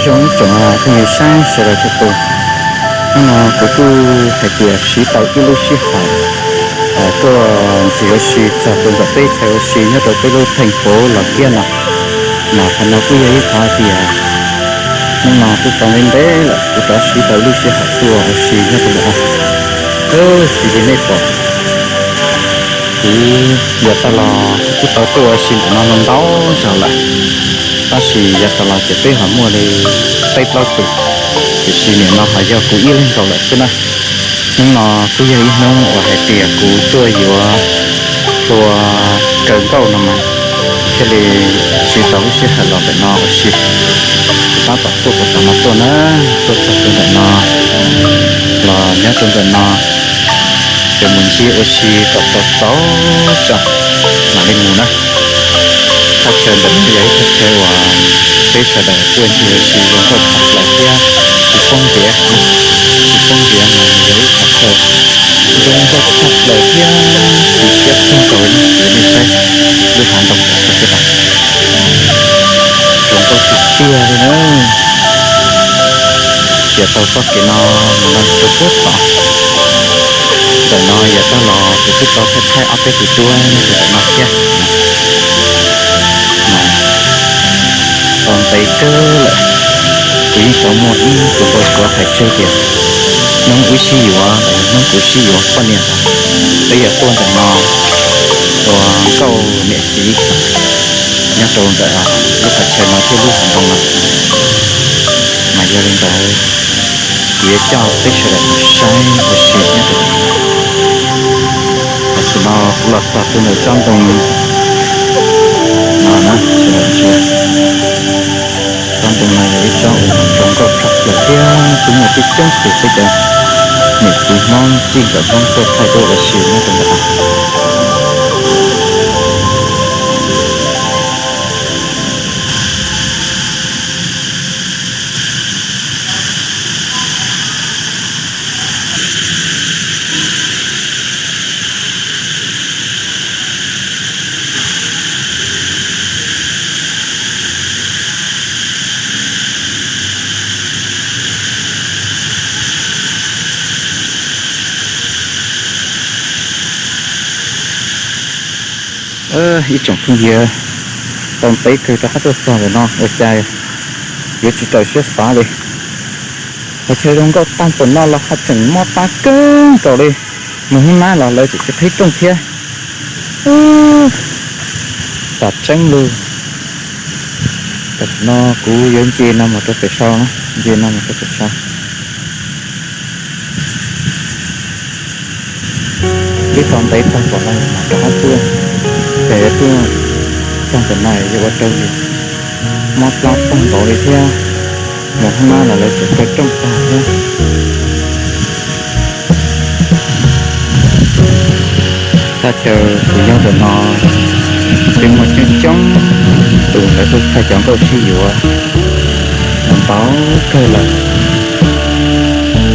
Zoo ib tsoom phooj ywg saib sawv daws txhua tus, hnub no kuv kuj hais tias siv tau ib lub sij hawm tuaj ntxiv ua si txog rau ntawm peb chaw ua si nyob rau peb lub theej puv Los Kiab no. Mas qhov no kuj yog ib qhov tias hnub no twb tau ntev ntev lawm kuv rov siv tau ib lub sij hawm tuaj ua si nyob rau ntawm no. Tab sis li nej pom, kuv yav tas los kuv kuj tau tuaj ua si ntawm no ntau zaus lawm, tab sis yav tas los ces peb ho muaj li peb plaub tus, tiam sis nim no ho yog kuv ib leeg nkaus lawm xwb na. Hnub no kuj yog ib hnub uas hais tias kuv tuaj yuav hlua kaw nkauj no mas thiaj li siv tau lub sij hawm los ntawm no ua si. Tab tom tuaj puag tom no tuaj na, tuaj txog rau ntawm no los nyob rau ntawm no, ces mus ncig ua si kom txaus txaus tso mam li mus na. Thaj chaw ntawm no yog ib thaj chaw uas peb sawv daws tuaj ncig ua si zoo nkauj tshaj plaws thiab tsis poob ntiav, tsis poob ntiav mas yog ib qhov chaw zoo nkauj tshaj plaws thiab tsis siab kawg nkaus li na. Nej saib lub hav ntoo tom sab peb no, zoo nkauj tiag tiag li na. Ciav tau txoj kev no mus no rau puag tod. Ntawm no yav tag los kuv kuj tau thaij thaij ob peb tus duab nyob rau ntawm no thiab. Tau ntev kawg lawm, kuv yeej tau muaj ib tus npau suav hais tseg tias hnub wb sib yuav los yog hnub kuv sib yuav poj niam ntawd, peb yuav tuaj ntawm no ua nkauj niam txiv nyob rau ntawm lub qhov chaw no thiab lub hav ntoo no. Mas yog li ntawd, kuv yuav coj peb sawv daws mus saib ua si nyob rau. Tam sim no kuv los txog rau ntawm tsob ntoo no na, sawv daws ntsia. Tsob ntoo no yog ib tsob uas zoo nkauj tshaj plaws thiab kuj muaj coob coob tus peb cov niam txiv Hmoob txij nkawm Hmoob tuaj thaij duab ua si nyob rau ntawm no. Ib tsoom phooj ywg, tau ntev kawg rov qab tuaj txog ntawm no ua cas yuav tsis raws siab xav li. Qhov chaw zoo nkauj tag npaum no los ho tseem mob plab kawg nkaus li. Mus hoob nab los lawv tseem tsis qhib rooj thiab. Tam tseeb lug, tam sim no kuv yuav nce no mus rau pem saud na, nce no mus rau pem saud. Twb tau ntev tag npaum no mas rov qab tuaj, ces yuav tuaj txog ntawm no yuav ua rau yus mob plab tag npaum li thiab. Mus hoob nab los lawv tseem kaw rooj tag thiab. Thaj chaw kuv nyob ntawm no twb muaj coob coob tus lawv tuaj thaij cov nkauj sib yuav ntau kawg lawm,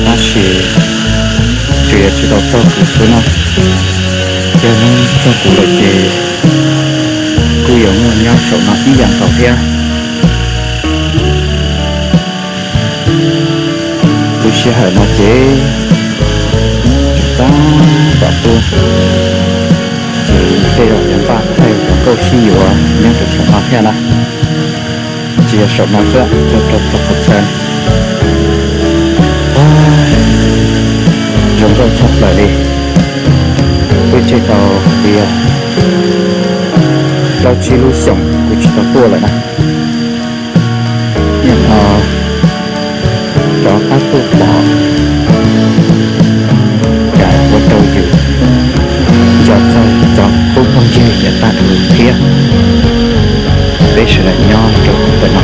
tab sis tsuas yog tsis tau txog kuv xwb na. Yog hnub txog kuv lawm ces kuj yuav muaj nyob saum no ib yam nkaus thiab. Lub sij hawm no ces tseem tab tom tuaj, ces tej zaum yuav npaj thaij cov nkauj sib yuav nyob rau saum no thiab na. Tsis yog saum no xwb, txog rau txog qhov chaw zoo nkauj tshaj plaws li. Twb tseg tau li plaub tsib lub xyoos kuv tsis tau tuaj lawm na. Nim no rov qab tuaj pom, cas ua rau yus nco txog cov qub phooj ywg yav tag los thiab. Peb sawv daws nyob rau ntawm no.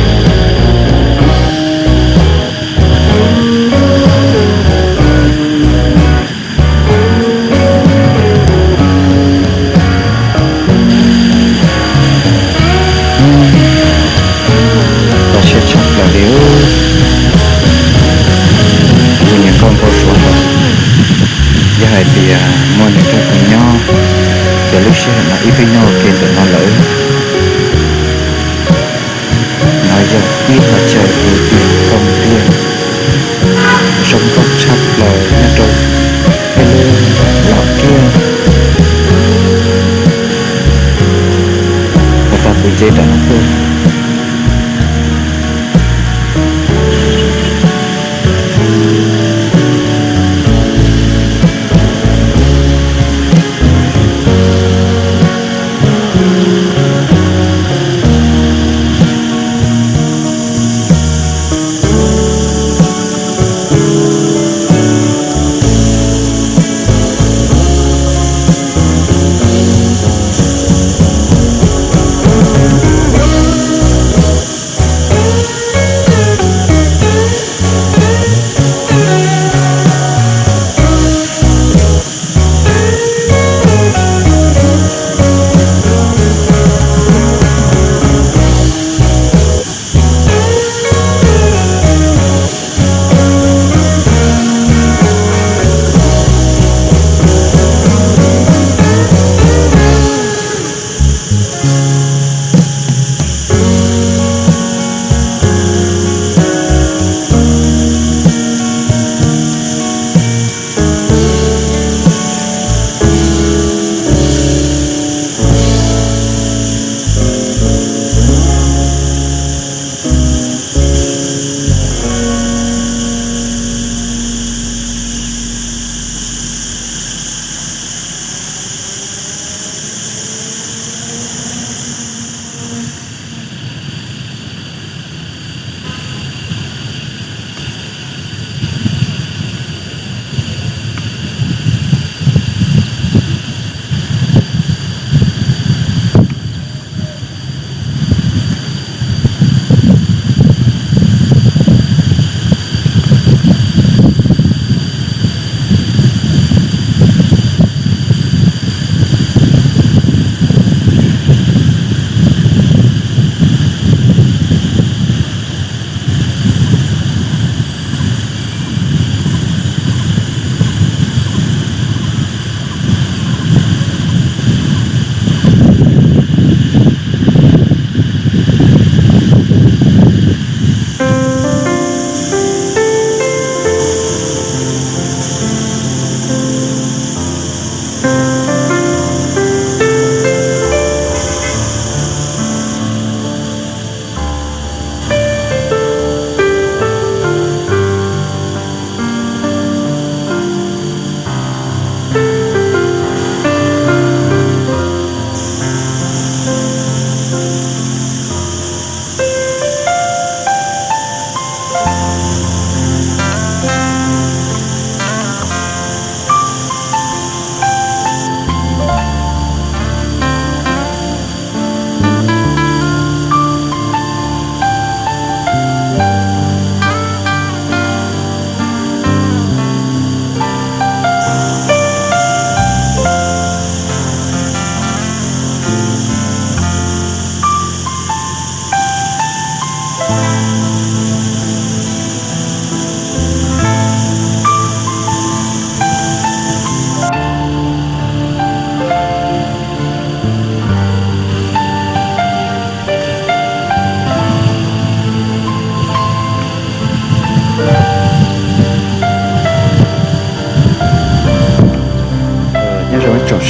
Kho siab tshaj plaws li. Kuv niam nkauj nkauj suav ntawd, yog hais tias muaj nws rau tus nyob, ces lub sij hawm no wb twb nyob ua ke ntawm no lawm. No yog ib qhov chaw kuv tias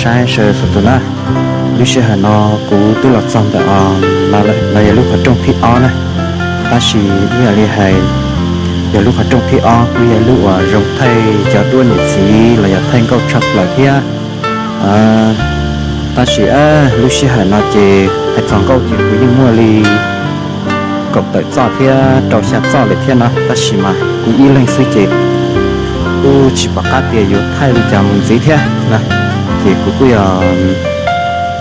Saib sawv daws txhua tus na, lub sij hawm no kuv twb los txog ntawm no lawm, no yog lub qhov rooj thib ob na. Tab sis ib yam li hais, yog lub qhov rooj thib ob kuj yog lub uas zoo thaij cov duab niam txiv los yog thaij nkauj tshaj plaws thiab. Tab sis lub sij hawm no ces hais txog nkauj ces kuv yeej muaj li kaum tawm txoj thiab rau xya txoj lawm thiab no, tab sis mas kuv ib leeg xwb ces kuj tsis pom qab tias yuav thaij li cas mus ntxiv thiab na, ces kuv kuj yog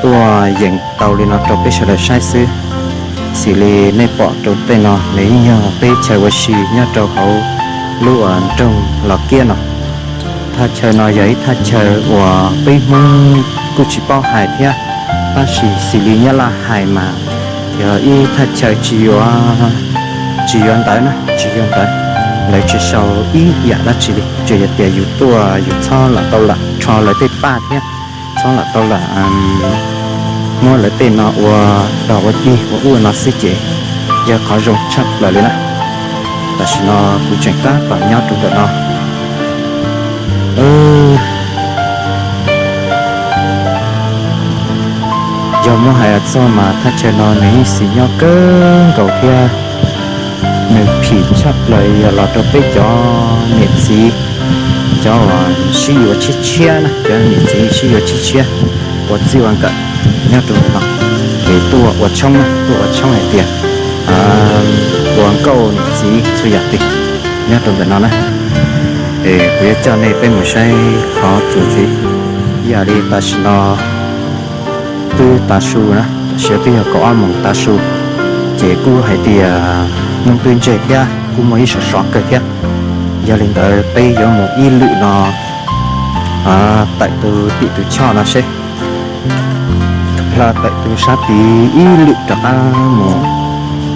tuaj yeem tau li no rau peb sawv daws saib xwb. Xws li nej pom rau tej no nws yeej yog peb chaw ua si nyob rau hauv lub uas nroog Los Kiab no. Thaj chaw no yog ib thaj chaw uas peb Hmoob kuj tsis paub hais thiab, tab sis xws li Nyab Laj hais mas yog ib thaj chaw tsis yuav, tsis yuav ntawv na, tsis yuav ntawv. Lawv tsis sau ib yam dab tsi li, tsuas yog tias yus tuaj yus txhob lam tau lam rho lawv tej paj thiab txhob lam tau lam muab lawv tej no ua dog ua dig ua ub ua no xwb ces yog qhov zoo tshaj plaws li na. Tam sim no kuv tseem tab tom nyob rau ntawm no. Yog muab hais txog mas thaj chaw no nws yeej xis nyob kawg nkaus thiab nws phim tshaj plaws yog los rau peb cov niam txiv, cov uas sib yuav tshiab tshiab na, cov niam txiv sib yuav tshiab tshiab ua txij ua nkawm nyob rau ntawm no, ces tuaj ua tshoob na, tuaj ua tshoob hais tias ua nkauj niam txiv txhua yam twg nyob rau ntawm no na. Es kuv yuav coj nej peb mus saib qhov txuas ntxiv. Ib yam li tam sim no twb tav su na, tam sim no twb yog kaum ob moos tav su, ces kuj hais tias hnub twb ntseg thiab kuj muaj ib sov sov kawg thiab. Yog li ntawd peb yuav mus ib lwm no tawm tus tim tus choj no seb, hla tawm tus sab tid ib lwm rov qab mus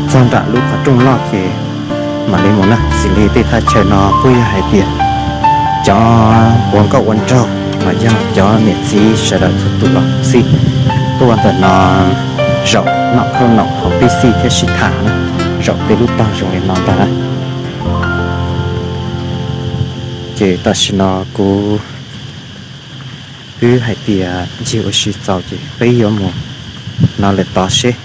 txog nram lub qhov rooj loj ces mam li mus na. Xws li tej thaj chaw no kuj yog hais tias cov ua nkauj ua nraug los yog cov niam txiv sawv daws txhua tus los xij tuaj ntawm no zaum noj khoom noom haus pib xij thiab sib tham na, zaum tej lub tog zoo li no ntag na. Ces tam sim no kuv twb hais tias ncig ua si txaus ces peb yuav mus no lawm tod seb.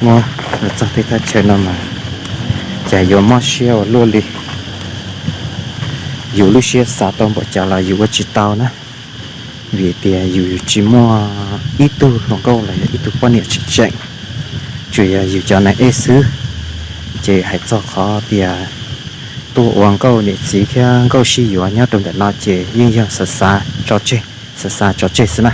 Muab los txog tej thaj chaw no mas cas yuav mob siab ua luaj li. Yus lub siab xav tau npaum cas los yus ua tsis tau na, vim tias yus tsis muaj ib tug hluas nkauj los yog ib tug poj niam tseem tseem, tsuas yog yus cov neeg ej xwb. Ces hais txog qhov tias tuaj ua nkauj niam txiv thiab nkauj sib yuav nyob rau ntawm no ces yeej yog xav xav tso tseg, xav xav tso tseg xwb na.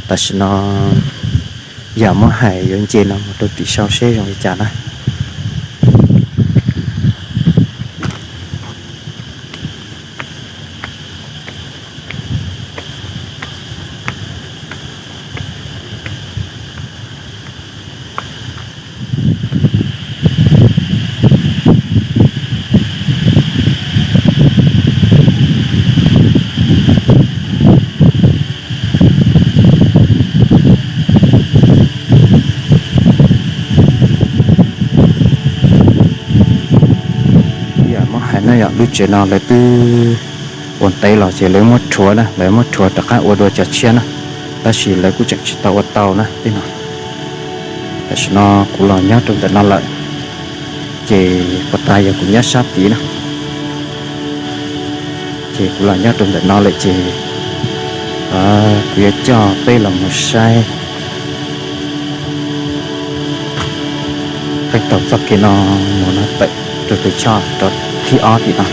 Tam sim no yam muab hais yuav nce no mus rau tim sau seb zoo li cas na. Yam muab hais no yog lub tsev no lawv twb ua ntev los ces lawv muab rhuav na, lawv muab rhuav rov qab ua dua cov tshiab na, tab sis lawv kuj tseem tsis tau ua tau na tej no. Tam sim no kuv los nyob rau ntawm no lawm, ces puas tas yog kuv nyob sab tid na. Ces kuv los nyob rau ntawm no lawm ces kuv yuav coj peb los mus saib pheej taug txoj kev no mus no tawm rau tus choj rau thib ob tim no.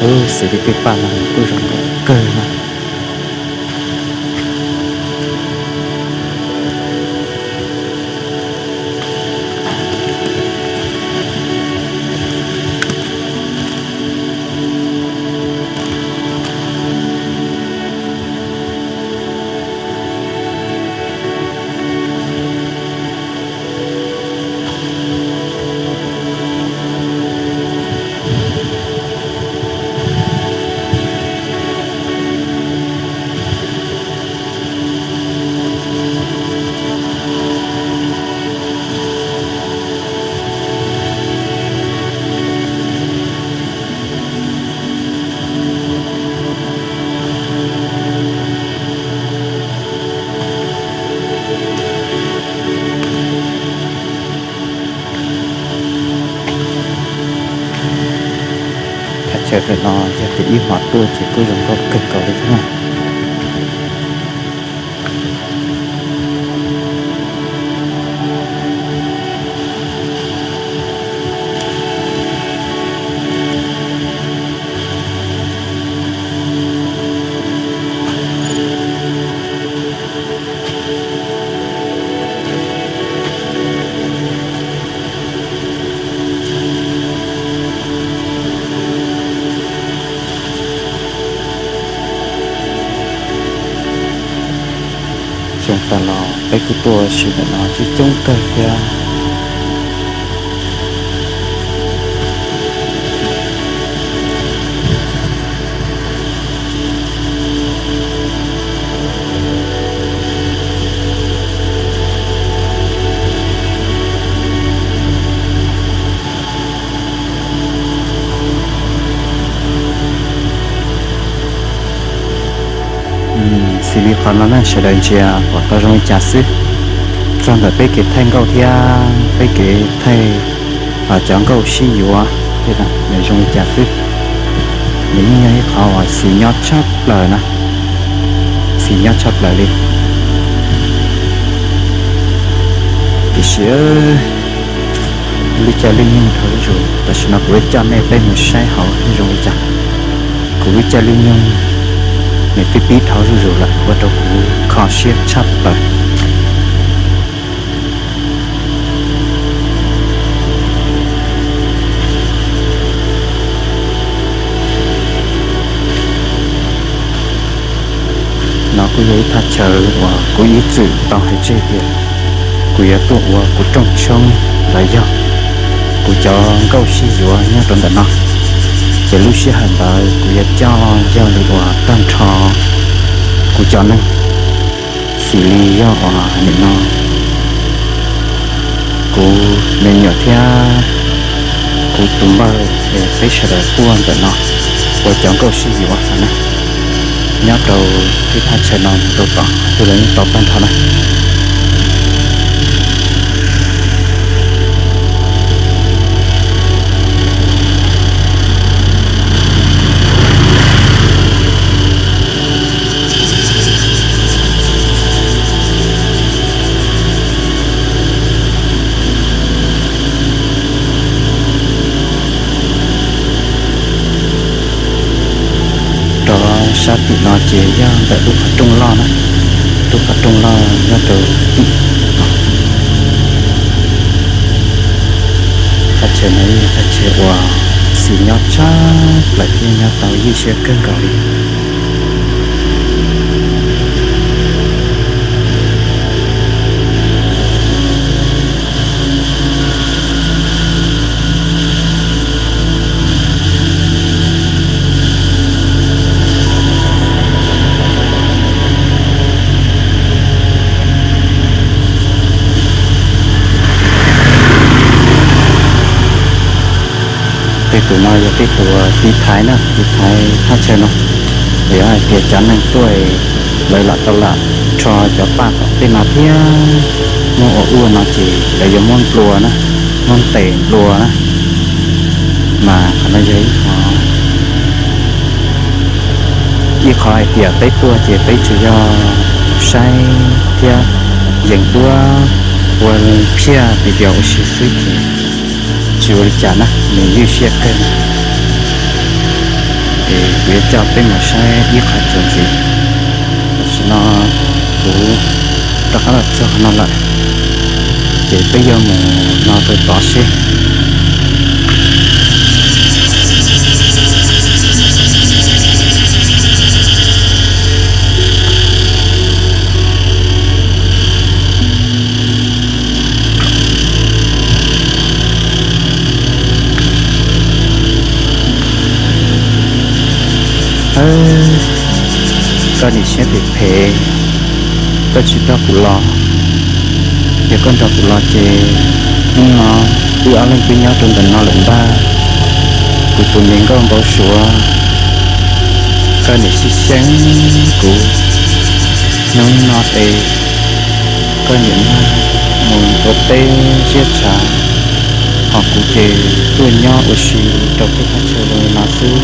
Xws li tej paj no kuj zoo nkauj kawg no. Ntawm no yog tias ib hmos tuaj ces kuj zoo nkauj kawg nkaus li thiab na. Xyoo tas los peb kuj tuaj ua si ntawm no coob coob kawg thiab. Xws li qhov no ne sawv daws ntsia pom tau zoo li cas xwb. Txog ntawm peb kev thaij nkauj thiab peb kev thaij cov nkauj sib yuav, nws zoo li cas xwb. Nws yeej yog ib qhov uas xis nyob tshaj plaws na, xis nyob tshaj plaws li. Tiam sis lub caij lub nyoog dhau zuj zus, tam sim no kuv yuav coj nej peb mus saib hauv zoo li cas. Kuv lub caij lub nyoog nws twb pib dhau zuj zus lawm ua rau kuv kho siab tshaj plaws. No kuj yog ib thaj chaw uas kuv ib txwm tau hais tseg tias kuv yuav tuaj ua kuv rooj tshoob los yog kuv cov nkauj sib yuav nyob rau ntawm no. Ces lub sij hawm ntawd kuv yuav coj yog li uas tag nrho kuv cov neeg, xws li yog uas nim no kuv me nyuam thiab kuv tus npawg, peb sawv daws tuaj ntawm no ua cov nkauj sib yuav na, nyob rau thib thaj chaw no rau tom tus lawv yeej tau tag nrho na. Rov sab tim no ces yog ntawm lub qhov rooj loj na, lub qhov rooj loj nyob rau tim no. Thaj chaw no yog thaj chaw uas xis nyob tshaj plaws thiab nyob tau ywj siab kawg nkaus li. Tej tus no yog tej tus tiv thaiv na, tiv thaiv thaj chaw no. Vim hais tias cov neeg tuaj lawv lam tau lam rho cov paj tom tej no thiab muab ua ua no ces lawv yuav muab nplua na, muab ntes nplua na. Mas qhov no yog ib qho, ib qhov hais tias peb tuaj ces peb tsuas yog saib thiab yees duab ua phiaj video ua si xwb ces tsis ua li cas na, nws ywj siab kawg. Es kuv yuav coj peb mus saib ib qho txuas ntxiv. Tam sim no kuv rov qab los txog qhov no lawm, ces peb yuav mus no rau tod seb. Koj niam siab phem phem, koj tsis nrog kuv los. Yog koj nrog kuv los ces hnub no wb ob leeg twb nyob rau ntawm no lawm ntag. Kuv tus me nkauj npau suav, koj niam sib xyeeb kuv. Hnub no es koj niam mag mus ua teb ziab tshav, Ho kuv ces tuaj nyob ua si rau tej thaj chaw no xwb,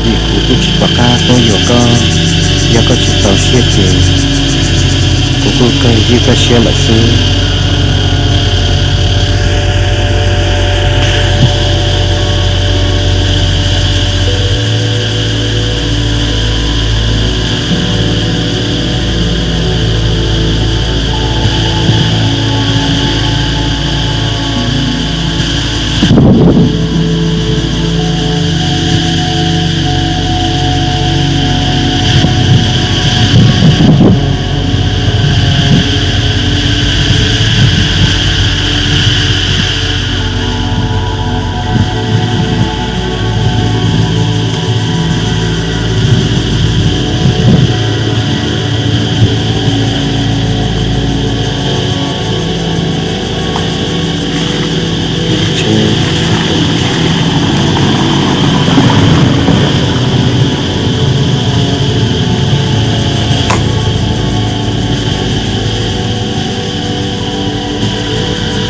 vim kuv kuj tsis pom qab tuaj yuam koj, yog koj tsis txaus siab ces kuv kuj kawg ywj koj siab lawm xwb.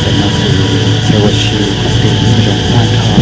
Tam no ces chaw ua si kuv twb zoo tag nrho.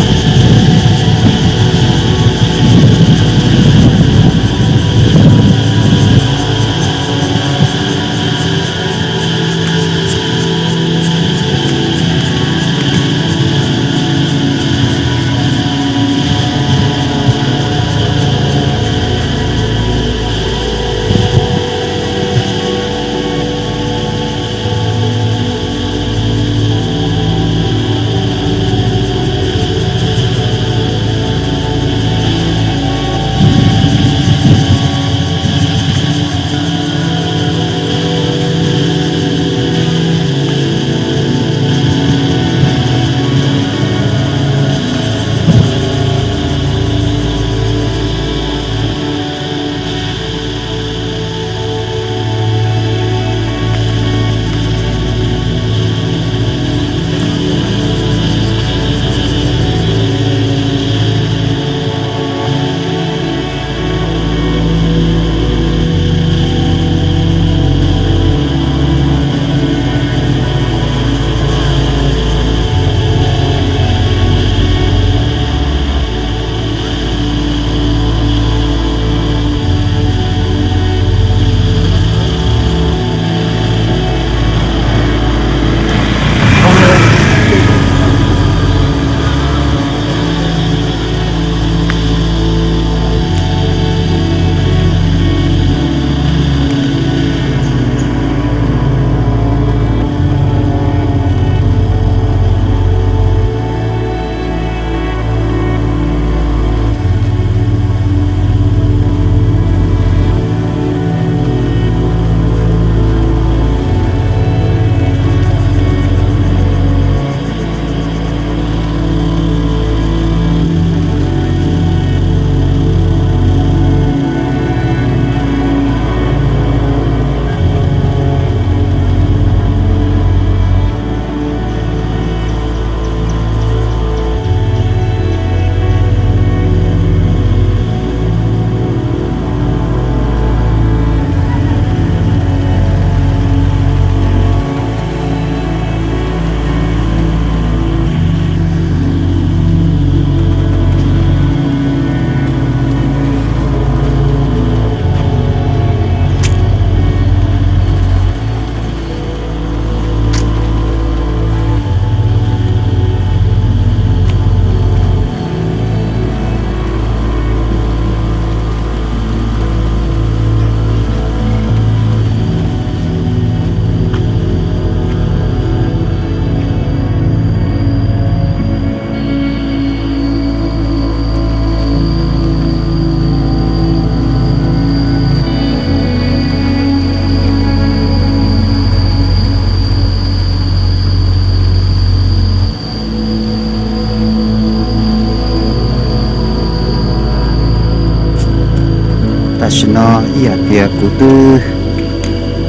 Tam sim no ib yam tias kuv twb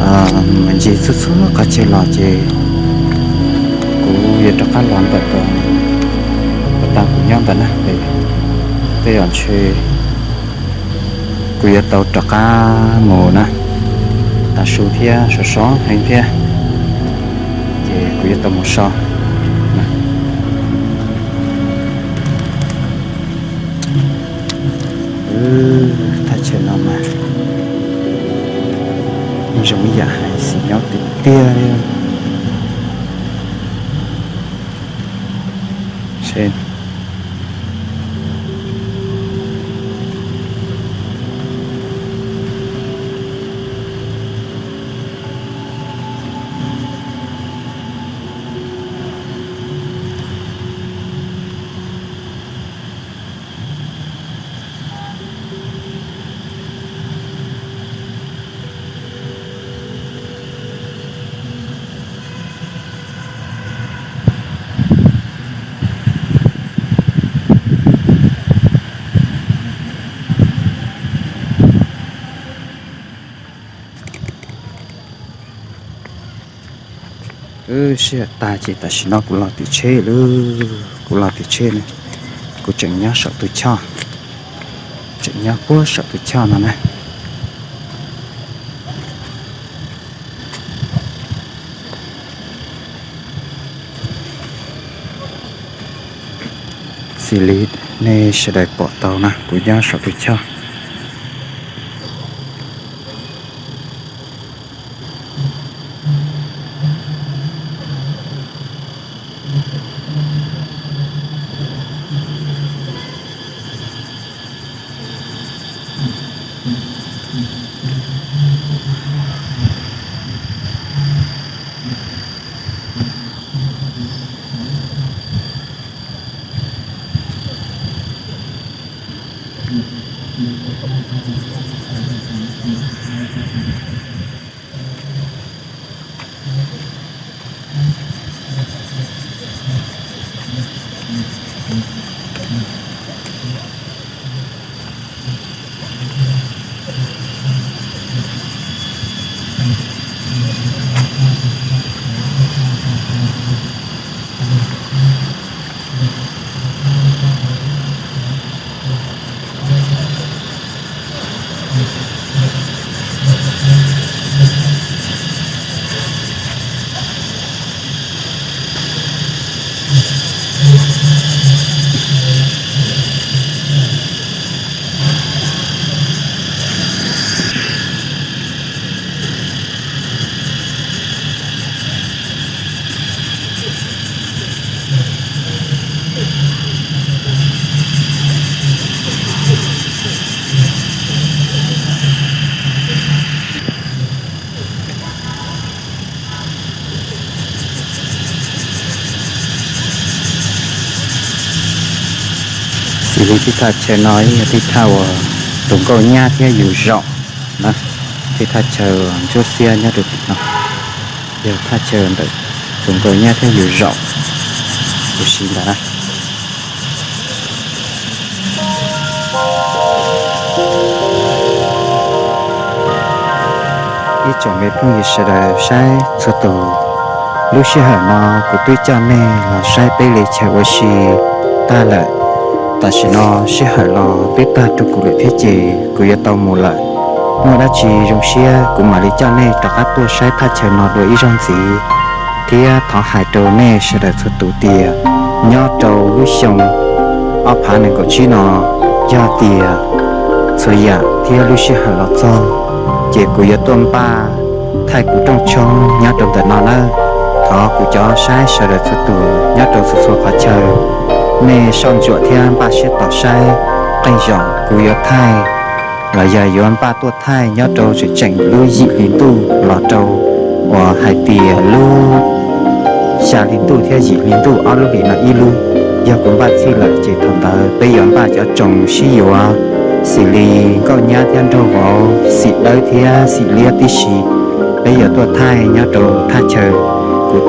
mus ncig txhua txhua qhov chaw los ces kuv yuav rov qab los ntawm ko, ua tau kuv nyob ntawm na, tej zaum ntshe kuv yuav tau rov qab mus na, tav su thiab sov sov heev thiab, ces Kuv yuav tau mus so. Thaj chaw no mas zoo ib yam hais xim nyob tiag tiag li. Wb sij hawm tag ces tam sim no kuv los tim tsheb lawm, kuv los tim tsheb na, kuv tseem nyob saum tus choj, tseem nyob puag saum tus choj no na. Xws li nej sawv daws pom tau na, kuv nyob saum tus choj. Xws li tej thaj chaw no yog tej thaj uas tus nkauj nyab thiab yus zaum na, tej thaj chaw ntsuab xiab nyob rau tim no yog thaj chaw ntawm tus nkauj nyab thiab yus zaum huv si ntawd na. Ib tsoom me phooj ywg sawv daws saib txhua tus, lub sij hawm no kuv twb coj nej los saib peb li chaw ua si tag lawm. Tam sim no sij hawm los twb tag rau kuv lawm thiab ces kuv yuav tau mus lawm. Muaj dab tsi zoo siab kuv mam li coj nej rov qab tuaj saib thaj chaw no dua ib zaug ntxiv. Thiab thov hais rau nej sawv daws txhua tus tias nyob rau lub xyoo ob phav nees nkaum tsib no, yog tias txhua yam thiab lub sij hawm los txog, ces kuv yuav tuaj npaj thaij kuv rooj tshoob nyob rau ntawm no nawb. Thov kuv cov saib sawv daws txhua tus nyob rau txhua txhua qhov chaw, nej soj ntsuam thiab npaj siab tos saib. Qee zaum kuv yuav thaij los yog yuav npaj tuaj thaij nyob rau tseem tseem lub yim hli ntuj los rau uas hais tias lub xya hli ntuj thiab yim hli ntuj ob lub hlis no ib lub. Yog kuv npaj txhij lawm ces thaum ntawd peb yuav npaj cov tsoos sib yuav xws li nkauj nyab thiab nraug vauv, xim dawb thiab xim liab tib si. Peb yuav tuaj thaij nyob rau thaj chaw kuv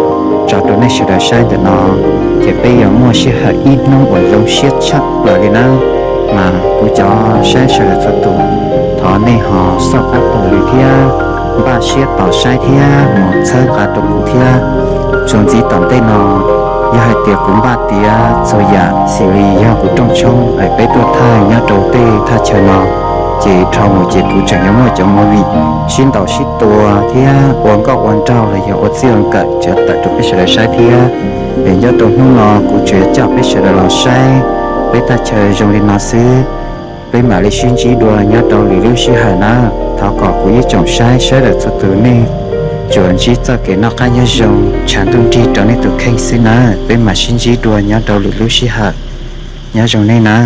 tso rau nej sawv daws saib ntawm no, ces peb yuav muaj sij hawm ib hnub uas zoo siab tshaj plaws li nawb. Mas kuv cov saib sawv daws txhua tus, thov nej ho xauj qab taug lw thiab npaj siab tos saib thiab mus txhawb nqa rau kuv thiab. Txuas ntxiv tom ntej no, yog hais tias kuv npaj tiav txhua yam xws li yog kuv rooj tshoob es peb tuaj thaij nyob rau tej thaj chaw no, ces dhau mus ces kuv tseem yuav muaj cov movie sib ntaus sib tua thiab ua nkauj ua nraug los yog ua txij ua nkawm tso tawm rau peb sawv daws saib thiab. Es nyob rau hnub no kuv tsuas coj peb sawv daws los saib peb thaj chaw zoo li no xwb. Peb mam li sib ntsib dua nyob rau lwm lub sij hawm na. Thov kom kuv ib tsoom saib sawv daws txhua tus nej tsuas ntsib txoj kev noj qab nyob zoo tshav ntuj nrig rau nej tus kheej xwb na. Peb mam sib ntsib dua nyob rau lwm lub sij hawm. Nyob zoo nej na.